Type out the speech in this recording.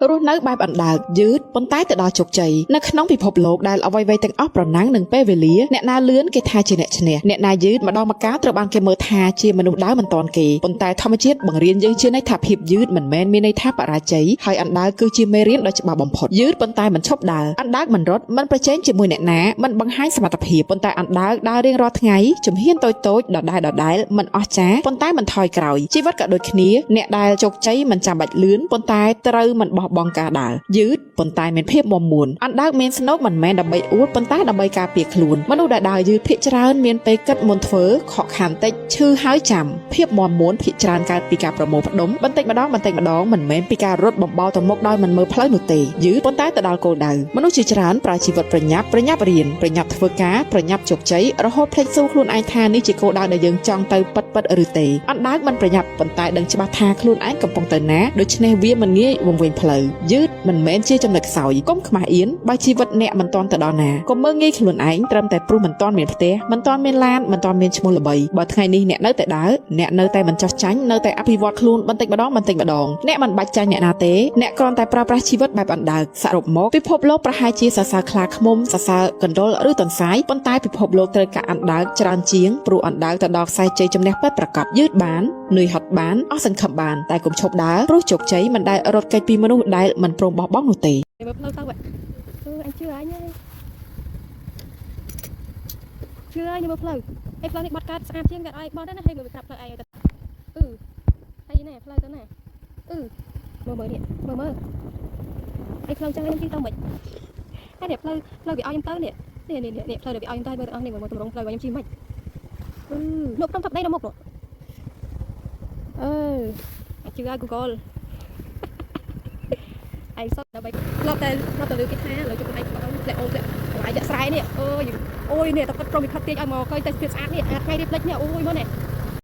រស់នៅបែបអណ្ដើកយឺតប៉ុន្តែទៅដល់ជោគជ័យនៅក្នុងពិភពលោកដែលអ្វីៗទាំងអស់ប្រណាំងនឹងពេលវេលាអ្នកណាលឿនគេថាជាអ្នកឈ្នះអ្នកណាយឺតម្ដងម្កាលត្រូវបានគេមើលថាជាមនុស្សដើរមិនទាន់គេប៉ុន្តែធម្មជាតិបង្រៀនយើងជាន័យថាភាពយឺតមិនមែនមានន័យថាបរាជ័យហើយអណ្ដើកគឺជាមេរៀនដ៏ច្បាស់បំផុតយឺតប៉ុន្តែមិនឈប់ដើរអណ្ដើកមិនរត់មិនប្រជែងជាមួយអ្នកណាមិនបង្ហាញសមត្ថភាពប៉ុន្តែអណ្ដើកដើររៀងរាល់ថ្ងៃជំហានតូចៗដដែលៗមិនអស្ចារ្យប៉ុន្តែមិនថយក្រោយជីវិតក៏ដូចគ្នាអ្នកដែលជោគជ័យមិនចាំបាច់លឿនប៉ុន្តែត្រូវមិនបោះបង់ការដើរយឺតប៉ុន្តែមានភាពមាំមួនអណ្ដើកមានស្នូកមិនមែនដើម្បីអួតប៉ុន្តែដើម្បីការពារខ្លួនមនុស្សដែលដើរយឺតភាគច្រើនមានពេលគិតមុនធ្វើខកខានតិចឈឺហើយចាំភាពមាំមួនភាគច្រើនកើតពីការប្រមូលផ្ដុំបន្តិចម្ដងបន្តិចម្ដងមិនមែនពីការរត់បំបោលទៅមុខដោយមិនមើលផ្លូវនោះទេយឺតប៉ុន្តែទៅដល់គោលដៅមនុស្សជាច្រើនប្រើជីវិតប្រញាប់ប្រញាប់រៀនប្រញាប់ធ្វើការប្រញាប់ជោគជ័យរហូតភ្លេចសួរខ្លួនឯងថានេះជាគោលដៅដែលយើងចង់ទៅពិតពិតឬទេអណ្ដើកមិនប្រញាប់ប៉ុន្តែដឹងច្បាស់ថាខ្លួនឯងកំពុងទៅណាដូច្នេះវាមិនងាយវង្វេងផ្លូវយឺតមិនមែនជាចំណុចខ្សោយកុំខ្មាស់អៀនបើជីវិតអ្នកមិនទាន់ទៅដល់ណាកុំមើលងាយខ្លួនឯងត្រឹមតែព្រោះមិនទាន់មានផ្ទះមិនទាន់មានឡានមិនទាន់មានឈ្មោះល្បីបើថ្ងៃនេះអ្នកនៅតែដើរអ្នកនៅតែមិនចោះចាញ់នៅតែអភិវឌ្ឍខ្លួនបន្តិចម្ដងបន្តិចម្ដងអ្នកមិនបាច់ចាញ់អ្នកណាទេអ្នកគ្រាន់តែប្រើប្រាស់ជីវិតបែបអណ្ដើកសរុបមកពិភពលោកប្រហែលជាសរសើរខ្លាឃ្មុំសរសើរកណ្ដុរឬទន្សាយប៉ុន្តែពិភពលោកត្រូវការអណ្ដើកច្រើនជាងព្រោះអណ្ដើកទៅដល់ខ្សែជ័យជំនះពិតប្រាកដយឺតបាននឿយហត់បានអស់សង្ឃឹមបានតែកុំឈប់ដើរព្រោះជោគជ័យមិនដែលរត់គេចពីមនុស្សដែលមិនព្រមបោះបង់នោះទេ មើលផ្លូវទៅអឺអញជឿអញហើយជឿហើយមើលផ្លូវហើយផ្លូវនេះបត់កើតស្អាតជាងគេឲ្យបត់ណាហើយមើលប្រាប់ផ្លូវឯងទៅអឺហើយណែផ្លូវទៅណែអឺមើលមើលនេះមើលមើលហើយផ្លូវចឹងខ្ញុំជិះទៅមិនហើយនេះផ្លូវផ្លូវវាឲ្យខ្ញុំទៅនេះនេះនេះនេះផ្លូវដែលវាឲ្យខ្ញុំទៅមើលទាំងអស់នេះមើលទម្រង់ផ្លូវរបស់ខ្ញុំជិះមិនអឺនោះខ្ញុំទឹកដីនៅមុខនោះអឺអញជឿឲ្យ Google ឯងសុទ្ធដើម្បីធ្លាប់តែធ្លាប់តែលើគេថាឥឡូវជុំឯងធ្លាក់អូធ្លាក់បន្លាយចាក់ស្រែនេះអើយអូយនេះតែគាត់ព្រមវិខិតទាញឲ្យមកឃើញតែភាពស្អាតនេះអាថ្ងៃនេះផ្លិចនេះអូយមើលនេះ